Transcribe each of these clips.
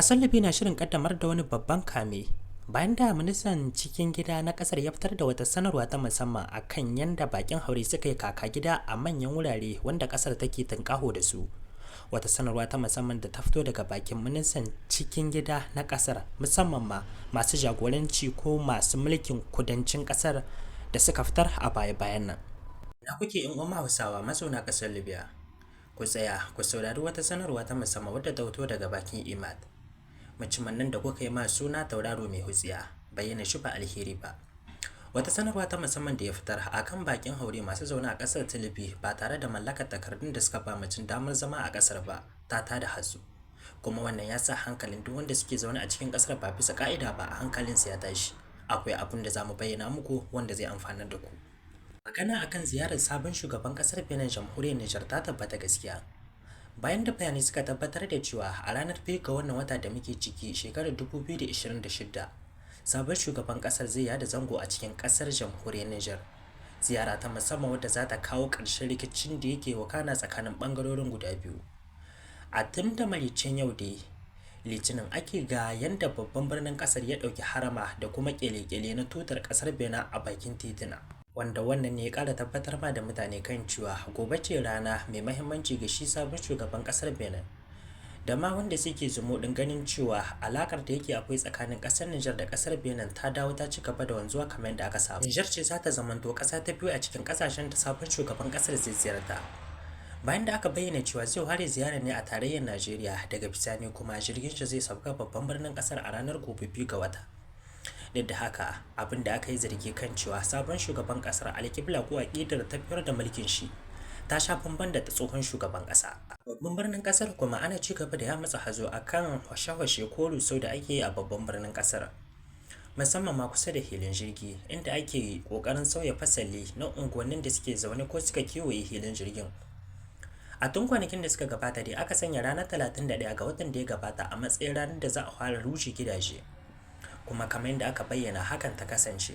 Ƙasar Libya na shirin ƙaddamar da wani babban kame bayan da ministan cikin gida na ƙasar ya fitar da wata sanarwa ta musamman a kan yadda bakin haure suka yi kaka gida a manyan wurare wanda ƙasar take tunƙaho da su. Wata sanarwa ta musamman da ta fito daga bakin ministan cikin gida na ƙasar, musamman ma masu jagoranci ko masu mulkin kudancin ƙasar da suka fitar a baya-bayan nan. Ina kuke, 'yan uwan Hausawa mazauna ƙasar Libya? Ku tsaya ku saurari wata sanarwa ta musamman wadda ta fito daga bakin Imad. Mutumin nan da kuka yi ma suna tauraro mai hutsiya, bayyana shi ba alheri ba. Wata sanarwa ta musamman da ya fitar a kan bakin haure masu zaune a ƙasar ta Libya ba tare da mallakar takardun da suka ba mutum damar zama a ƙasar ba ta tada hazo. Kuma wannan ya sa hankalin duk wanda suke zaune a cikin ƙasar ba bisa ƙa'ida ba hankalinsu ya tashi. Akwai abin da za mu bayyana muku wanda zai amfanar da ku. Magana akan ziyarar sabon shugaban ƙasar Benin, jamhuriyar Nijar, ta tabbata gaskiya. Bayan da bayanai suka tabbatar da cewa a ranar 2 ga wannan wata da muke ciki, shekarar 2026, sabon shugaban kasar zai yada zango a cikin kasar jamhuriyar Nijar. Ziyara ta musamman wadda za ta kawo ƙarshen rikicin da yake wakana tsakanin ɓangarorin guda biyu. A tun da maraicen yau dai Litinin ake ga yadda babban birnin kasar ya ɗauki harama da kuma ƙyale-ƙyale na tutar kasar Benin a bakin tituna. Wanda wannan ne ya ƙara tabbatar ma da mutane kan cewa gobe ce rana mai mahimmanci ga shi sabon shugaban ƙasar Benin. Da ma wanda suke zumuɗin ganin cewa alakar da yake akwai tsakanin ƙasar Nijar da ƙasar Benin ta dawo ta ci gaba da wanzuwa kamar yadda aka saba. Nijar ce za ta zamanto ƙasa ta biyu a cikin ƙasashen da sabon shugaban ƙasar zai ziyarta. Bayan da aka bayyana cewa zai fara ziyarar ne a tarayyar Najeriya, daga bisani kuma jirgin shi zai sauka babban birnin ƙasar a ranar gobe 2 ga wata. Duk da haka, abin da aka yi zargi kan cewa sabon shugaban kasar, alƙibla ko aƙidar tafiyar da mulkin shi ta sha bamban da ta tsohon shugaban ƙasa. Babban birnin kasar kuma ana ci gaba da yamutsa hazo akan hwashe-hwashe ko rusau da ake yi a babban birnin kasar, musamman ma kusa da hilin jirgi, inda ake ƙoƙarin sauya fasali na unguwannin da suke zaune ko suka kewaye hilin jirgin. A tun kwanakin da suka gabata dai aka sanya ranar 31 ga watan da ya gabata a matsayin ranar da za a fara rushe gidaje. Kuma kamar yadda aka bayyana, hakan ta kasance.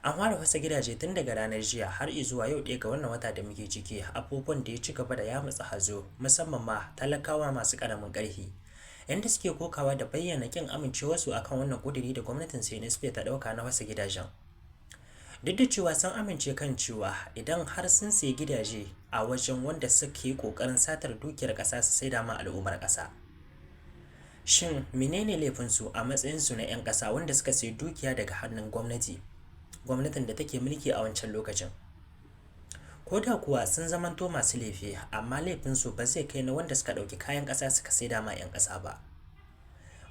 An fara fasa gidaje tun daga ranar jiya har zuwa yau 1 ga wannan wata da muke ciki, abubuwan da ya ci gaba da yamutsa hazo, musamman ma talakawa masu ƙaramin ƙarfi, inda suke kokawa da bayyana ƙin amincewarsu akan wannan ƙuduri da gwamnatin CNSP ta ɗauka na fasa gidajen. Duk da cewa sun amince kan cewa idan har sun sayi gidaje a wajen wanda suke ƙoƙarin satar dukiyar ƙasa su saida ma al'ummar ƙasa. Shin menene laifinsu a matsayinsu na 'yan ƙasa wanda suka sayi dukiya daga hannun gwamnati, gwamnatin da take mulki a wancan lokacin? Ko da kuwa sun zamanto masu laifi, amma laifinsu ba zai kai na wanda suka ɗauki kayan ƙasa suka saida ma 'yan ƙasa ba.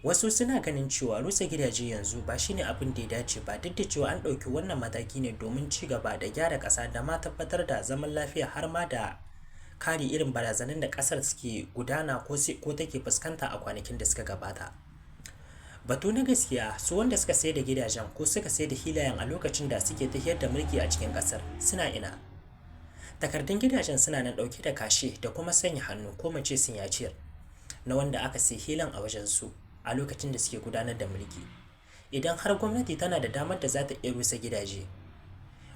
Wasu suna ganin cewa rusa gidaje yanzu ba shine abin da ya dace ba, duk da cewa an ɗauki wannan mataki ne domin ci gaba da gyara ƙasa da ma tabbatar da zaman lafiya, har ma da kare irin barazanar da ƙasar suke gudana ko take fuskanta a kwanakin da suka gabata. Batu na gaskiya, su wanda suka sayar da gidajen ko suka sayar da hilayen a lokacin da suke tafiyar da mulki a cikin ƙasar suna ina? Takardun gidajen suna nan ɗauke da kashe da kuma sanya hannu, ko mu ce sinyaciyar, na wanda aka sayi hilan a wajen su a lokacin da suke gudanar da mulki. Idan har gwamnati tana da damar da za ta iya rusa gidaje,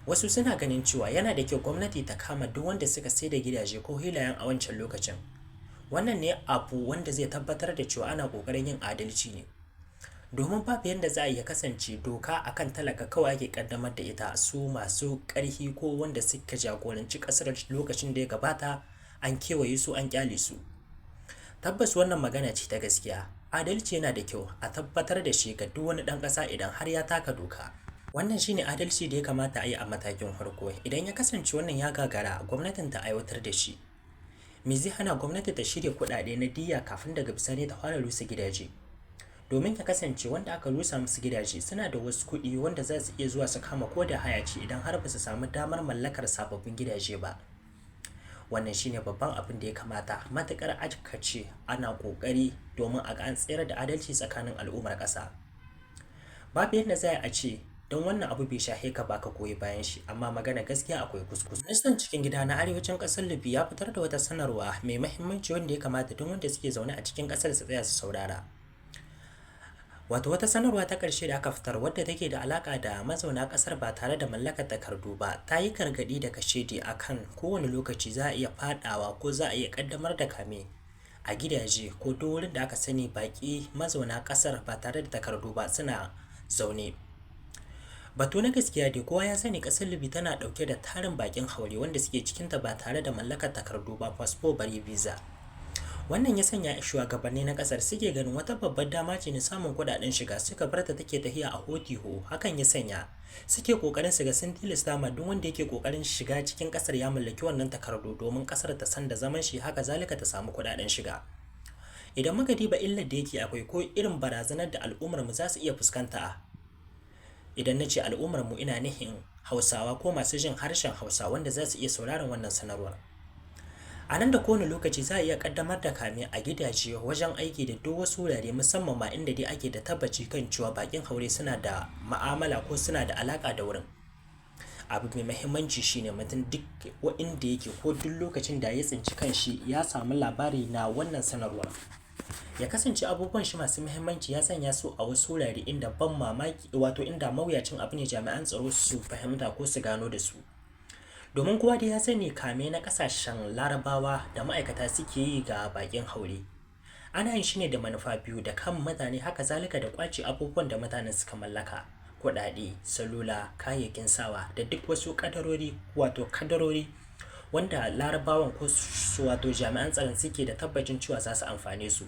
wasu suna ganin cewa yana da kyau gwamnati ta kama duk wanda suka sai da gidaje ko hilayen a wancan lokacin. Wannan ne abu wanda zai tabbatar da cewa ana ƙoƙarin yin adalci ne. Domin babu yadda za a iya kasance doka akan talaka kawai ake ƙaddamar da ita, su masu ƙarfi ko wanda suka jagoranci ƙasar lokacin da ya gabata an kewaye su, an ƙyale su. Tabbas wannan magana ce ta gaskiya. Adalci yana da kyau a tabbatar da shi ga duk wani ɗan ƙasa idan har ya taka doka. Wannan shine adalci da ya kamata a yi a matakin farko. Idan ya kasance wannan ya gagara gwamnatin ta aiwatar da shi, me zai hana gwamnati ta shirya kuɗaɗe na diyya kafin daga bisani ta fara rusa gidaje? Domin ya kasance wanda aka rusa musu gidaje suna da wasu kuɗi wanda za su iya zuwa su kama ko da haya ce, idan har ba su samu damar mallakar sababbin gidaje ba. Wannan shine babban abin da ya kamata, matuƙar aka ce ana ƙoƙari domin a ga an tsayar da adalci tsakanin al'ummar ƙasa. Babu yadda za a ce don wannan abu bai shahe ka ba ka goyi bayan shi, amma magana gaskiya akwai kuskure. Ministan cikin gida na arewacin ƙasar Libya ya fitar da wata sanarwa mai mahimmanci wanda ya kamata duk wanda suke zaune a cikin ƙasar su tsaya su saurara. Wato wata sanarwa ta ƙarshe da aka fitar wadda take da alaƙa da mazauna ƙasar ba tare da mallakar takardu ba ta yi gargaɗi da kashedi a kan kowane lokaci za a iya faɗawa ko za a iya ƙaddamar da kame a gidaje ko duk wurin da aka sani baƙi mazauna ƙasar ba tare da takardu ba suna zaune. Batu na gaskiya dai kowa ya sani ƙasar Libya tana ɗauke da tarin baƙin haure wanda suke cikinta ba tare da mallakar takardu ba, fasfo bare visa. Wannan ya sanya shugabanni na ƙasar suke ganin wata babbar dama ce na samun kuɗaɗen shiga suka bar ta take tahiya a hotiho. Hakan ya sanya suke ƙoƙarin su ga sun tilasta ma duk wanda yake ƙoƙarin shiga cikin ƙasar ya mallaki wannan takardu domin ƙasar ta san da zaman shi, haka zalika ta samu kuɗaɗen shiga. Idan muka diba illar da yake akwai ko irin barazanar da al'ummar mu za su iya fuskanta, idan na ce al'ummar mu ina nihin Hausawa ko masu jin harshen Hausa wanda za su iya sauraron wannan sanarwar. A nan da kowane lokaci za a iya ƙaddamar da kame a gidaje, wajen aiki da duk wasu wurare, musamman ma inda dai ake da tabbaci kan cewa baƙin haure suna da ma'amala ko suna da alaƙa da wurin. Abu mai muhimmanci shine mutum duk inda yake ko duk lokacin da ya tsinci kanshi ya samu labari na wannan sanarwar, ya kasance abubuwan shi masu muhimmanci ya sanya su a wasu wurare inda ban mamaki, wato inda mawuyacin abu ne jami'an tsaro su fahimta ko su gano da su. Domin kowa dai ya sani kame na ƙasashen Larabawa da ma'aikata suke yi ga baƙin haure, ana yin shi ne da manufa biyu: da kan mutane, haka zalika da ƙwace abubuwan da mutanen suka mallaka, kuɗaɗe, salula, kayayyakin sawa da duk wasu kadarori, wato kadarori wanda Larabawan ko su wato jami'an tsaron suke da tabbacin cewa za su amfane su.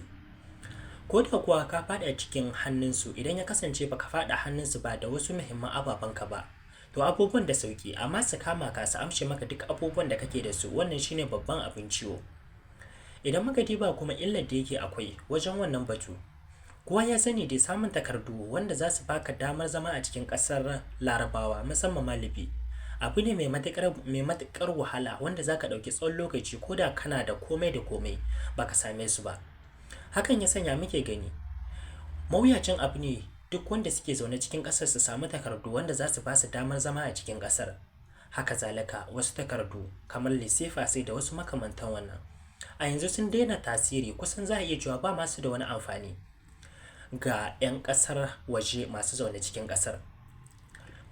Ko da kuwa ka faɗa cikin hannunsu, idan ya kasance baka faɗa hannunsu ba da wasu muhimman ababenka ba, to abubuwan da sauki, amma su kama ka su amshe maka duk abubuwan da kake da su, wannan shine babban abin ciwo. Idan muka diba kuma illar da yake akwai wajen wannan batu, kowa ya sani dai samun takardu wanda za su baka damar zama a cikin ƙasar Larabawa, musamman ma Libya, abu ne mai matuƙar wahala wanda za ka ɗauki tsawon lokaci ko da kana da komai da komai baka same su ba. Hakan ya sanya muke gani mawuyacin abu ne duk wanda suke zaune cikin ƙasar su samu takardu wanda za su ba su damar zama a cikin ƙasar. Haka zalika wasu takardu kamar lisefa sai da wasu makamantan wannan a yanzu sun daina tasiri, kusan za a iya cewa ba masu da wani amfani ga 'yan ƙasar waje masu zaune cikin ƙasar.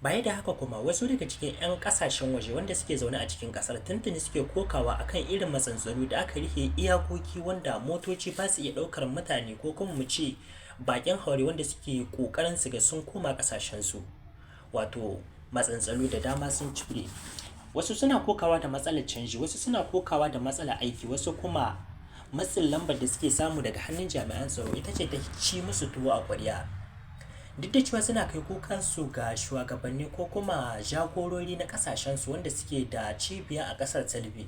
Baya da haka kuma wasu daga cikin 'yan ƙasashen waje wanda suke zaune a cikin ƙasar tuntuni suke kokawa akan irin matsantsanu da aka rufe iyakoki wanda motoci ba su iya ɗaukar mutane ko kuma mu ce baƙin haure wanda suke ƙoƙarin su ga sun koma ƙasashensu. Wato matsantsalu da dama sun cire. Wasu suna kokawa da matsalar canji, wasu suna kokawa da matsalar aiki, wasu kuma matsin lambar da suke samu daga hannun jami'an tsaro ita ce ta ci musu tuwo a ƙwarya. Duk da cewa suna kai kukansu ga shugabanni ko kuma jagorori na ƙasashensu wanda suke da cibiya a ƙasar ta Libya,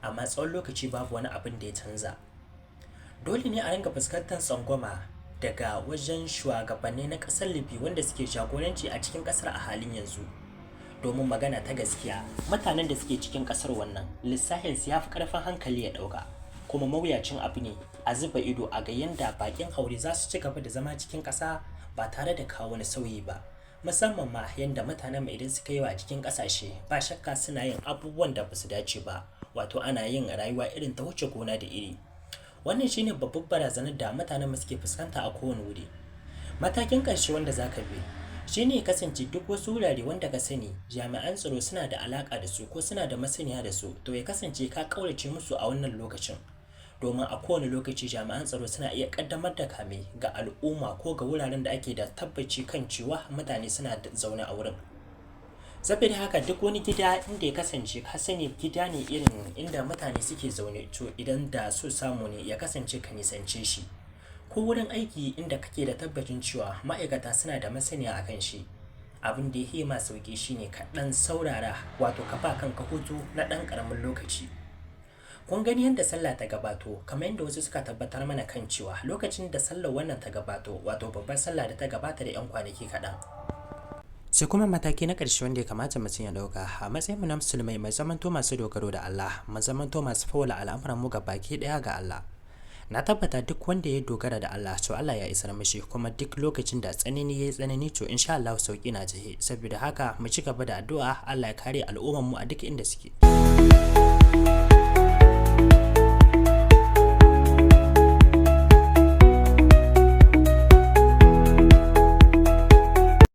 amma tsawon lokaci babu wani abin da ya canza. Dole ne a ringa fuskantar tsangwama daga wajen shugabanni na ƙasar Libya wanda suke jagoranci a cikin ƙasar a halin yanzu. Domin magana ta gaskiya, mutanen da suke cikin ƙasar wannan lissahinsu ya fi ƙarfin hankali ya ɗauka, kuma mawuyacin abu ne a zuba ido a ga yanda baƙin haure za su ci gaba da zama cikin ƙasa ba tare da kawo wani sauyi ba. Musamman ma yanda mutanen mu idan suka yi wa a cikin ƙasashe ba shakka suna yin abubuwan da ba su dace ba, wato ana yin rayuwa irin ta wuce gona da iri. Wannan shine babbar barazanar da mutanen mu suke fuskanta a kowane wuri. Matakin ƙarshe wanda za ka bi shine ya kasance duk wasu wurare wanda ka sani jami'an tsaro suna da alaƙa da su ko suna da masaniya da su, to ya kasance ka ƙaurace musu a wannan lokacin. Domin a kowane lokaci jami'an tsaro suna iya ƙaddamar da kame ga al'umma ko ga wuraren da ake da tabbaci kan cewa mutane suna zaune a wurin. Saboda haka duk wani gida inda ya kasance ka sani gida ne irin inda mutane suke zaune, to idan da so samu ne ya kasance ka nisance shi. Ko wurin aiki inda kake da tabbacin cewa ma'aikata suna da masaniya a kan shi, abin da ya yi ma sauƙi shine ka ɗan saurara, wato ka ba kanka hutu na ɗan ƙaramin lokaci. Kun gani yadda sallah ta gabato, kamar yadda wasu suka tabbatar mana kan cewa lokacin da sallar wannan ta gabato, wato babbar sallah da ta gabata da 'yan kwanaki kaɗan. Sai kuma mataki na ƙarshe wanda ya kamata mutum ya ɗauka a matsayin mu na musulmai, mai zamanto masu dogaro da Allah, mu zamanto masu fawwala al'amuran mu baki ɗaya ga Allah. Na tabbata duk wanda ya dogara da Allah, to Allah ya isar mishi, kuma duk lokacin da tsanani ya yi tsanani, to insha Allah sauki na tahe. Saboda haka mu ci gaba da addu'a, Allah ya kare al'ummar mu a duk inda suke.